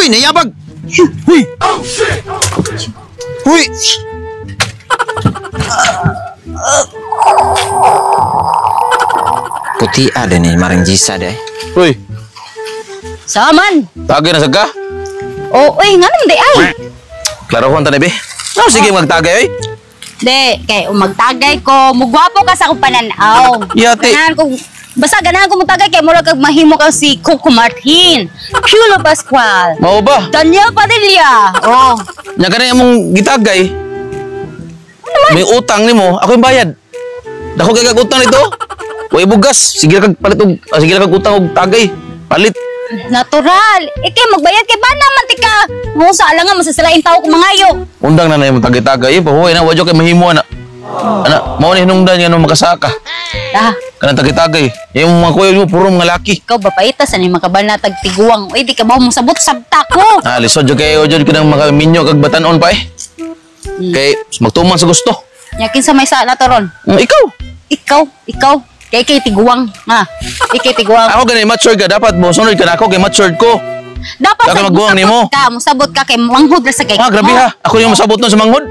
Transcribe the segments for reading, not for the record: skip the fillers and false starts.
Uy, nayabag. Uy. Uy. Puti ada ni maring jisa deh. Uy, Saman. tagay na sad ka? Oh, uy, nganong di ay? Klarohon ta na be. No, sige magtagay oy. Di, kay umagtagay ko, mugwapo ka sa akong pananaw. Yate. Ganahan ko, basta ganahan ko mutagay kay murag kag mahimo ka si Coco Martin, Piolo Pascual, Mao ba? Daniel Padilla. Oh. Nya kanay among gitagay. May utang nimo, ako yung bayad. Dako kay kag utang nito. Way bugas, sige ra kag palit og sige ra kag utang og tagay. Palit. Natural. Ikay magbayad kay ba naman tika? Mo sa alangan masasalain tao ko mangayo. Undang na na imong tagay-tagay, pahuway na wa jud kay mahimo na. Ana, mao ni hinungdan nga no makasaka. Ah, Kanang tagay-tagay. Yung mga kuya mo puro mga laki. ikaw ba paita sa ni makabal na tagtiguang. Uy, di ka ba mo sabot sabta ko. Ah, lisod jud kayo jud kanang makaminyo kag batanon pa eh. Kay magtuman sa gusto. Nya kinsa may sa nato ron? Ikaw. Ikaw. Kay kay tiguang, ha. Ikay tiguang. Ako gani mature ka dapat mo sunod ka na ako kay matured ko. Dapat Dapat sa magguwang nimo. Ka, musabot ka kay manghod ra sa kay. Ah, grabe ha. Ako yung masabot nun sa manghod.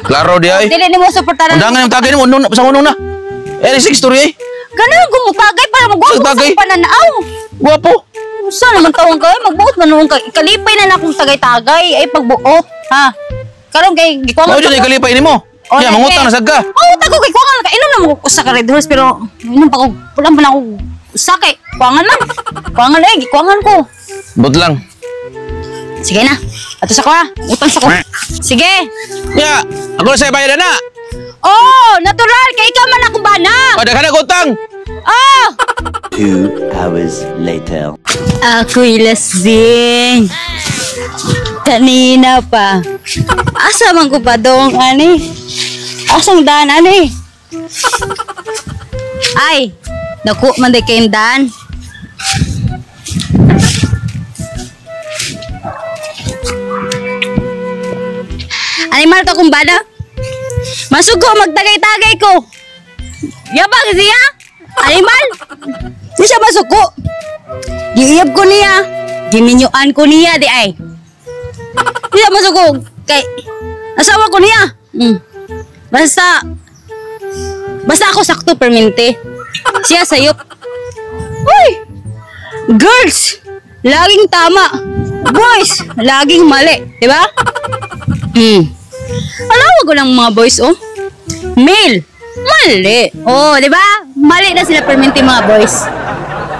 Klaro di ay. Dili nimo suportaran. Undangan yung tagay nimo, undang na sa unong na. Eh, six story eh. Ganahan ko mutagay para magwapo Sa sa tagay? akong pananaw. Gwapo. Usa naman tawon kayo, magbuot man nuon kay kalipay na na akong tagay-tagay ay pagbuot, ha. Karon kay gikuha Mao jud ay kalipay nimo. Oh, Ya, mangutang na sad ka. Oo, tago kay kuha ka. Inom na mo usa ka Red Horse pero inom pa ko pulang pa na ako usa kay kuangan man. Kuangan eh, gikuangan ko. But lang. Sige na. Ato sa ko ha. Utang sa ko. Sige. Ya, ako na sa bayad na. Oh, natural kay ikaw man akong bana. O, daghan na utang. Oh! 2 hours later. Ako'y lasing. Kanina pa. Asa man ko pa dong, ani? Asang daan, ani? Ay, naku, man di kayong daan. Animal to kumbada? Masugo, magtagay-tagay ko. Yabang siya? Animal? Di siya masuko. Giiyab ko niya. Giminyuan ko niya, di ay. Di siya masuko. Kay, asawa ko niya. Basta ako sakto permente. Siya sayop. Uy! Girls! Laging tama. Boys! Laging mali. Di ba? Alawa ko ng mga boys, oh. Male. Mali. Oh, di ba? Mali na sila permente mga boys.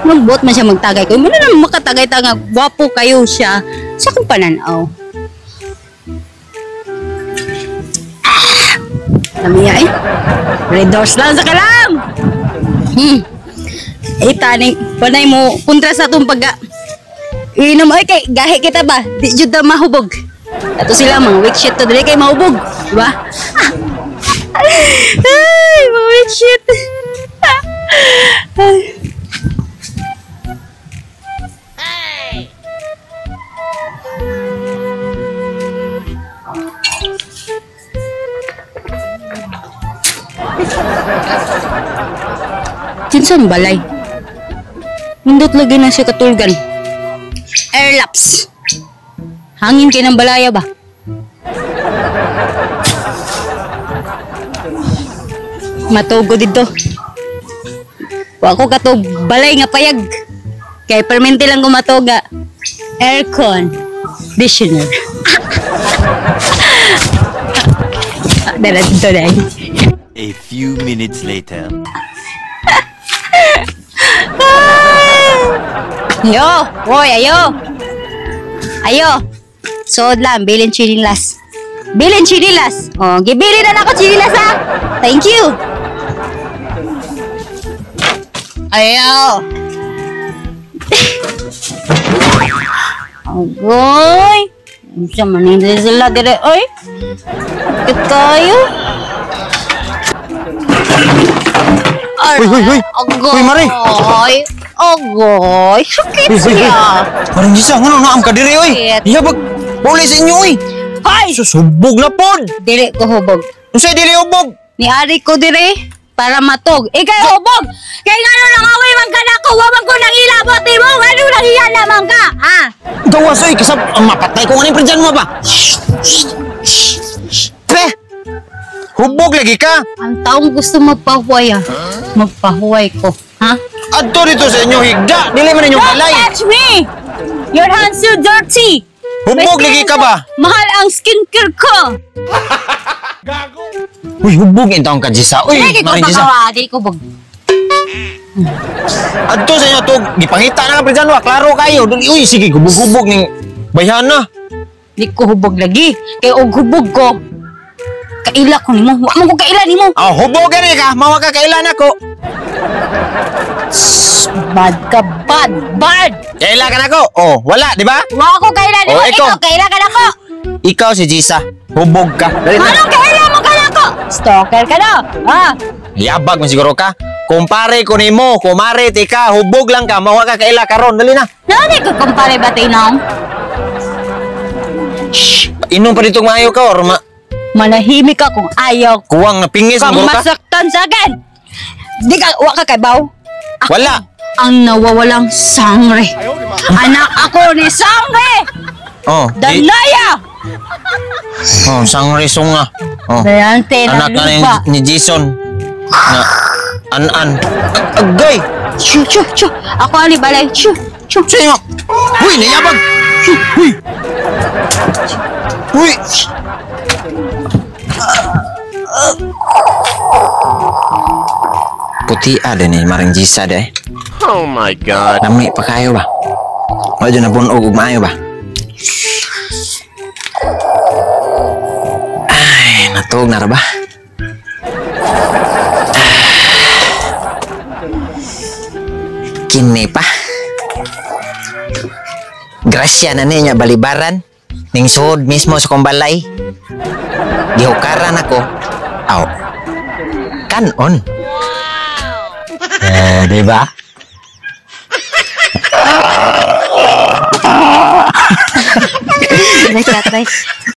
Magbuot man siya magtagay ko. Muna naman makatagay-tagay. Gwapo kayo siya. Sa akong pananaw. Ah! Lamiya eh. Red Doors lang sa kalam! Eh, taning, panay mo, kontra sa itong pagka. Inom, ay, kay, gahi kita ba? Di jud na mahubog. Ato sila, mga weak shit to, dili kay mahubog. Diba? Ay, mga weak shit. Ay. Kinsan balay? Nindot lagi na siya katulgan. Airlaps. Hangin kay ng balaya ba? Matugo dito. Wa ko katog balay nga payag. Kay permente lang gumatoga. Aircon conditioner. Dala dito dahil. A few minutes later. Yo, boy, ayo. Ayo. Sood lang, bilin chinilas. Bilin chinilas. Oh, gibili na nako chinilas ha. Thank you. Ayo. Agoy. Unsa man hindi sila dire oy? Kit kayo. Uy, uy, uy. Agoy. Uy, Mare. Agoy. Sakit Uy, uy, uy. siya. Maring Jisa, ngano naam ka diri oy? Sakit. Yabag, pauli sa inyo oy. Hoy! Susubog na pod. Dili ko hubog. Unsay dili hubog? Niari ko dire. Para matog. Ikay hubog. Kay ngano nang away man ka nako, wa man ko nang ilabot nimo. Ngano nang iya naman ka? Ha? Gawas oy, kasab ang mapatay ko nganing pre mo ba? Pre. Hubog lagi ka. Ang taong gusto magpahuway ah. Magpahuway ko. Ha? Adto dito sa inyo higda, dili man inyong Don't balay. touch me! Your hands so dirty! Hubog My lagi skin ka ba? Mahal ang skincare ko! Uy, hubog intawon ka Jisa. Uy, Dili ko Maring Jisa. pakawa, dili ko bag. Adto sa inyo to, gipangita na ka pre Janwa, klaro kayo. Dili uy, sige hubog-hubog ning bayhana. Di ko hubog lagi. Kay og hubog ko. Kaila ko nimo. Wa man ko kaila nimo. Ah, hubog gani ka, mawa ka kailan ako. Bad ka, bad, bad. Kaila ka nako. Oh, wala, di ba? Wa ko kaila nimo. Oh, ikaw. Ikaw kaila ka nako. Ikaw si Jisa, hubog ka. Dali na. Anong kaila mo ka nako? Stalker ka na. Ha? Yabag man siguro ka. Kumpare ko nimo, kumare ti ka, hubog lang ka, mawa ka kaila karon, dali na. Nani ko kumpare ba tinong? Shh, inom pa dito maayo ka or ma Manahimik ka kung ayaw kuwang na pingis kang siguro ka. masaktan sa akin. Di ka, wa ka kay baw. Ako Wala. Ang nawawalang sangre. Anak ako ni Sangre! Oh, di, Danaya! oh, sangre sunga. Oh. Dayante na Anak na ni, lupa. ni Jason. Na an-an. Agay! Chu, chu, chu. Ako ani balay. Chu, chu. Sino? Uy, nayabag! Uy! Uy! Puti ada ni Maring Jisa deh. Oh my God. Lami pa kayo ba? Wala dyan na bunog ug maayo ba? Ay, natuog na ra ba? Kini pa. Grasya na niya balibaran. Ning suod mismo sa kong balay. Gihukaran ako. Aw. Kanon. Eh, di ba? Guys, guys.